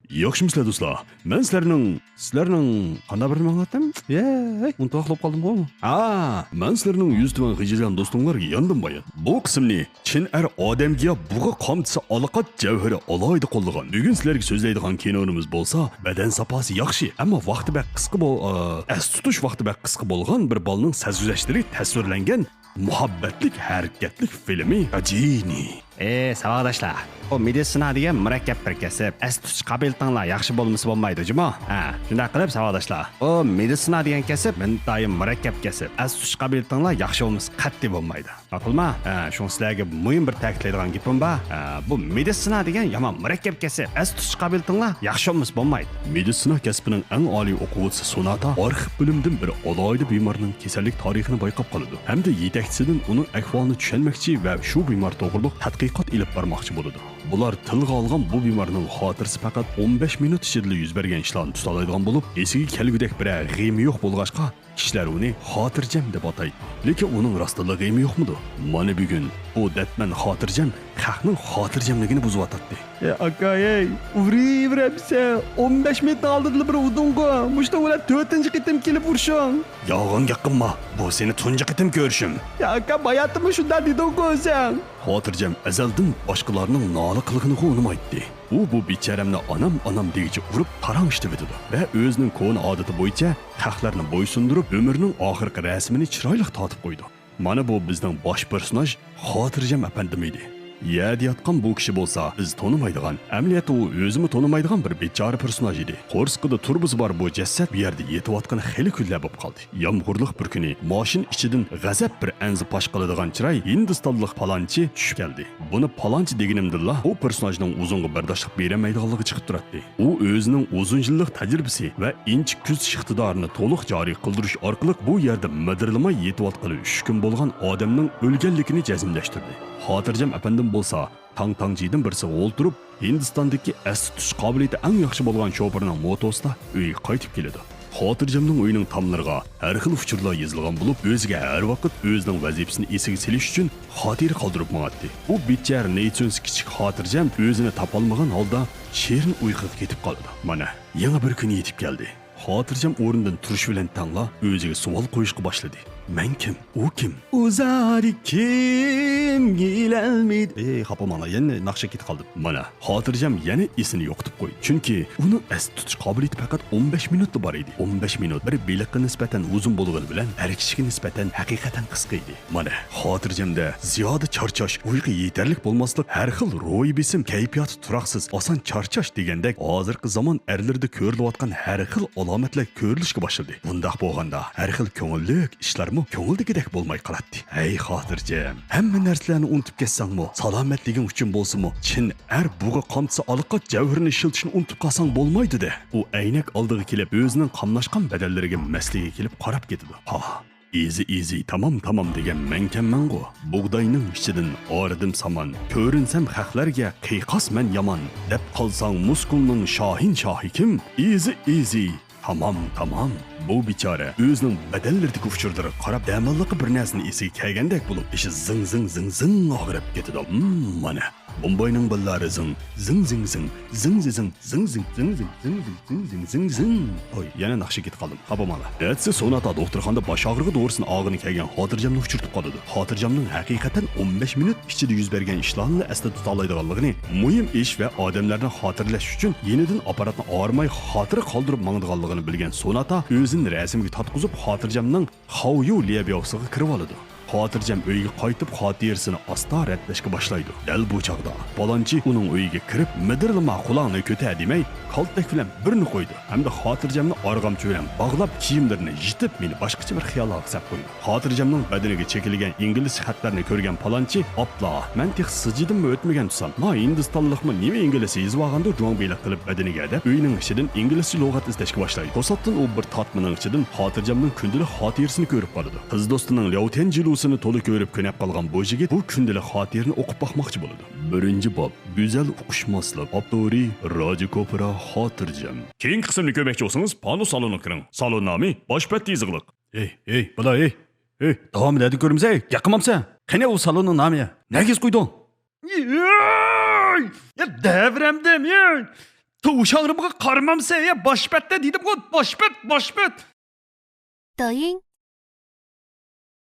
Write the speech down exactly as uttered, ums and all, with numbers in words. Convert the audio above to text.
ياخشىمۇسىلەر دوستلار؟ مەن سىلەرنىڭ، سىلەرنىڭ قانداق بىر نېمە ئاڭلاتتىم؟ يەي، ئۇنتۇۋاقلاپ قالدىمغۇ. ھا، مەن سىلەرنىڭ يۈز تۈمەن غىجىلىگەن دوستۇڭلار ياندىن بايان. بۇ قىسىمنى چىن ئەر ئادەمگە بۇغا قامچىسى ئالىقات جەۋھىرى ئالاھىدە قوللىغان. بۈگۈن سىلەرگە سۆزلەيدىغان كىنونىمىز بولسا بەدەن ساپاسى ياخشى، ئەمما ۋاقتى بەك قىسقا بول-، ئا، ئەس تۇتۇش ۋاقتى بەك قىسقا بولغان بىر بالىنىڭ سەرگۈزەشتلىرى تەسۋىرلەنگەن مۇھەببەتلىك ھەرىكەتلىك فىلىمى غەجىنى. ئەي ساۋاقداشلار، بۇ مېدىتسىنا دېگەن مۇرەككەپ بىر كەسىپ. ئەس تۇتۇش قابىلىيىتىڭلار ياخشى بولمىسا بولمايدۇ جۇمۇ. ھە، شۇنداق قىلىپ ساۋاقداشلار، بۇ مېدىتسىنا دېگەن كەسىپ ئىنتايىن مۇرەككەپ كەسىپ. ئەس تۇتۇش قابىلىيىتىڭلار ياخشى بولمىسا قەتئىي بولمايدۇ. ماقۇلما؟ ھە، شۇڭا سىلەرگە مۇھىم بىر تەكىتلەيدىغان گېپىم بار. ھە، بۇ مېدىتسىنا دېگەن يامان مۇرەككەپ كەسىپ. ئەس تۇتۇش قابىلىيىتىڭلار ياخشى بولمىسا بولمايدۇ. مېدىتسىنا كەسپىنىڭ ئەڭ ئالىي ئوقۇغۇچىسى سوناتا ئارخىپ بۆلۈمىدىن بىر ئالاھىدە بىمارنىڭ كېسەللىك تارىخىنى بايقاپ قالىدۇ ھەمدە يېتەكچىسىدىن ئۇنىڭ ئەھۋالىنى چۈشەنمەكچى ۋە شۇ بىمار توغرۇلۇق تەتقىقات ئېلىپ بارماقچى بولىدۇ. بۇلار تىلغا ئالغان بۇ بىمارنىڭ خاتىرىسى پەقەت ئون بەش مىنۇت ئىچىدىلا يۈز بەرگەن ئىشلارنى تۇتالايدىغان بولۇپ، ئېسىگە كەلگۈدەك بىرەر غېمى يوق بولغاچقا، كىشىلەر ئۇنى خاتىرجەم دەپ ئاتايدۇ. لېكىن ئۇنىڭ راستتىنلا غېمى يوقمىدۇ؟ مانا بۈگۈن بۇ دەتمەن خاتىرجەم خەقنىڭ خاتىرجەملىكىنى بۇزۇۋاتاتتى. ئەي ئاكا، ئەي، ئۇرۇۋېرەمسەن؟ ئون بەش مىنۇتنىڭ ئالدىدىلا بىر ئۇردۇڭغۇ. مۇشۇنىڭ بىلەن تۆتىنچى قېتىم كېلىپ ئۇرۇشۇڭ. يالغان گەپ قىلما، بۇ سېنى تۇنجى قېتىم كۆرۈشۈم. يا ئاكا، باياتىنمۇ شۇنداق دېدىڭغۇ ئۆزۈڭ. خاتىرجەم ئەزەلدىن باشقىلارنىڭ نالە قىلغىنىغا ئۇنىمايتتى. ئۇ بۇ بىچارەمنى ئانام، ئانام دېگۈچە ئۇرۇپ تاراڭشىتىۋېتىدۇ ۋە ئۆزىنىڭ كونا ئادىتى بويىچە خەقلەرنى بويسۇندۇرۇپ، ئۆمرىنىڭ ئاخىرقى رەسىمىنى چىرايلىق تارتىپ قويىدۇ. مانا بۇ بىزنىڭ باش پېرسوناژ خاتىرجەم ئەپەندىم ئىدى. يەردە ياتقان بۇ كىشى بولسا بىز تونۇمايدىغان، ئەمەلىيەتتە ئۇ ئۆزىمۇ تونۇمايدىغان بىر بىچارە پېرسوناژ ئىدى. قورسىقىدا تۇربىسى بار بۇ جەسەت بۇ يەردە يېتىۋاتقىلى خېلى كۈنلەر بولۇپ قالدى. يامغۇرلۇق بىر كۈنى ماشىنا ئىچىدىن غەزەپ بىر ئەنزە پاش قىلىدىغان چىراي ھىندىستانلىق پالانچى چۈشۈپ كەلدى. بۇنى پالانچى دېگىنىمدىنلا بۇ پېرسوناژنىڭ ئۇزۇنغا بەرداشلىق بېرەلمەيدىغانلىقى چىقىپ تۇراتتى. ئۇ ئۆزىنىڭ ئۇزۇن يىللىق تەجرىبىسى ۋە ئىنچىكە كۆزىتىش ئىقتىدارىنى تولۇق جارى قىلدۇرۇش ئارقىلىق بۇ يەردە مىدىرلىماي يېتىۋاتقىلى ئۈچ كۈن بولغان ئادەمنىڭ ئۆلگەنلىكىنى جەزملەشتۈردى. خاتىرجەم ئەپەندىم بولسا تاڭ-تاڭجىدىن بىرسىگە ئولتۇرۇپ، ھىندىستاندىكى ئەستە تۇتۇش قابىلىيىتى ئەڭ ياخشى بولغان شوپۇرنىڭ موتوسىدا ئۆيگە قايتىپ كېلىدۇ. خاتىرجەمنىڭ ئۆيىنىڭ تاملىرىغا ھەر خىل ئۇچۇرلار يېزىلغان بولۇپ، ئۆزىگە ھەر ۋاقىت ئۆزىنىڭ ۋەزىپىسىنى ئېسىگە سېلىش ئۈچۈن خاتىرە قالدۇرۇپ ماڭاتتى. بۇ بىچارە نېيچۈنس كىچىك خاتىرجەم ئۆزىنى تاپالمىغان ھالدا شېرىن ئۇيقۇغا كېتىپ قالىدۇ. مانا، يېڭى بىر كۈن يېتىپ كەلدى. خاتىرجەم ئورنىدىن تۇرۇشى بىلەن تەڭلا ئۆزىگە سوئال قويۇشقا باشلىدى. مەن كىم؟ ئۇ كىم؟ ئۇ زادى كىم؟ ئېي، خاپا بولماڭلار، يەنە ناخشا كېتىپ قالدىم. مانا، خاتىرجەم يەنە ئېسىنى يوقىتىپ قويدى. چۈنكى ئۇنىڭ ئەستە تۇتۇش قابىلىيىتى پەقەت ئون بەش مىنۇتلا بار ئىدى. ئون بەش مىنۇت بىر بېلىققا نىسبەتەن ئۇزۇن بولغىنى بىلەن ھەر كىشىگە نىسبەتەن ھەقىقەتەن قىسقا ئىدى. مانا، خاتىرجەمدە زىيادە چارچاش، ئۇيقۇ يېتەرلىك بولماسلىق، ھەر خىل روھىي بېسىم، كەيپىياتى تۇراقسىز، ئاسان چارچاش دېگەندەك ھازىرقى زامان ئەرلىرىدە كۆرۈلۈۋاتقان ھەر خىل ئالامەتلەر كۆرۈلۈشكە باشلىدى. بۇنداق بولغاندا ھەر خىل كۆڭۈللۈك ئىشلارمۇ كۆڭۈلدىكىدەك بولماي قالاتتى. ھەي خاتىرجەم، ھەممە نەرسىلەرنى ئۇنتۇپ كەتسەڭمۇ، سالامەتلىكىڭ ئۈچۈن بولسىمۇ، چىن ئەر بۇغا قامچىسى ئالىقات جەۋھىرىنى ئىشلىتىشنى ئۇنتۇپ قالساڭ بولمايدۇ-دە. ئۇ ئەينەك ئالدىغا كېلىپ، ئۆزىنىڭ قاملاشقان بەدەنلىرىگە مەستلىكى كېلىپ قاراپ كېتىدۇ. ھا، ئىزى ئىزى، تامام تامام دېگەن مەنكەنمەنغۇ. بۇغداينىڭ ئىچىدىن ئاردىم سامان، كۆرۈنسەم خەقلەرگە قىيقاس مەن يامان، دەپ قالساڭ مۇسكۇلنىڭ شاھىن شاھى كىم؟ ئىزى ئىزى، تامام تامام. بۇ بىچارە ئۆزىنىڭ بەدەنلىرىدىكى ئۇچۇرلىرىغا قاراپ دەماللىقى بىر نەرسىنى ئېسىگە كەلگەندەك بولۇپ ئىچى زىڭ زىڭ زىڭ زىڭ ئاغرىپ كېتىدۇ. مم، مانا. بومباينىڭ بالىلارى زىڭ، زىڭ، زىڭ، زىڭ، زىڭ، زىڭ، زىڭ، زىڭ، زىڭ، زىڭ، زىڭ، زىڭ، زىڭ، زىڭ. ھوي، يەنە ناخشا كېتىپ قالدىم. خاپا بولماڭلار. ئەتىسى سوناتا دوختۇرخانىدا باش ئاغرىقى دورىسىنى ئالغىلى كەلگەن خاتىرجەمنى ئۇچرىتىپ قالىدۇ. خاتىرجەمنىڭ ھەقىقەتەن ئون بەش مىنۇت ئىچىدە يۈز بەرگەن ئىشلارنىلا ئەستە تۇتالايدىغانلىقىنى، مۇھىم ئىش ۋە ئادەملەرنى خاتىرىلەش ئۈچۈن يېنىدىن ئاپپاراتنى ئايرىماي خاتىرە قالدۇرۇپ ماڭىدىغانلىقىنى بىلگەن سوناتا ئۆزىنى رەسىمگە تارتقۇزۇپ، خاتىرجەمنىڭ خاۋيۇ ليەبياۋسىغا كىرىۋالىدۇ. خاتىرجەم ئۆيگە قايتىپ، خاتىرىسىنى ئاستا رەتلەشكە باشلايدۇ. دەل بۇ چاغدا پالانچى ئۇنىڭ ئۆيىگە كىرىپ، مىدىرلىما، قۇلاقنى كۆتەر دېمەي، كالتەك بىلەن بىرنى قويىدۇ ھەمدە خاتىرجەمنى ئارغامچا بىلەن باغلاپ، كىيىملىرىنى يېتىپ، مېنى باشقىچە بىر خىيالغا سەپ قويىدۇ. خاتىرجەمنىڭ بەدىنىگە چېكىلگەن ئىنگلىزچە خەتلەرنى كۆرگەن پالانچى، ئاپلا، مەن تېخى سىجىدىممۇ ئۆتمىگەن تۇرسام، ما ھىندىستانلىقمۇ نېمە ئىنگلىزچە يېزىۋالغاندۇ جۇڭبىلىق قىلىپ بەدىنىگە دەپ، ئۆينىڭ ئىچىدىن ئىنگلىزچە لۇغەت ئىزدەشكە باشلايدۇ. توساتتىن ئۇ بىر تارتمىنىڭ ئىچىدىن خاتىرجەمنىڭ كۈندىلىك خاتىرىسىنى كۆرۈپ قالىدۇ. قىز دوستىنىڭ لياۋتيەن جىلۇسىنى تولا كۆرۈپ كۆنەپ قالغان بۇ يىگىت بۇ كۈندىلىك خاتىرىنى ئوقۇپ باقماقچى بولىدۇ. بىرىنچى باب، گۈزەل ئۇقۇشماسلىق. ئاپتورى، راجا كوپرا، خاتىرجەم. كېيىنكى قىسىمنى كۆرمەكچى بولسىڭىز، پانۇ سالونىغا كىرىڭ. سالون نامى باش بەتتە يېزىقلىق. ھېي، ھېي، بالا، ھېي، ھېي، داۋامى نەدە كۆرىمىز، ھېي؟ گەپ قىلمامسەن؟ قېنى ئۇ سالوننىڭ نامى؟ نەگە يېزىپ قويدۇڭ؟ ياي! يا دەۋرەمدىم، ياي! توۋشاڭرىمغا قارىمامسەن يا، باش پەتتە دېدىمغۇ، باش پەت، باش پەت. 抖音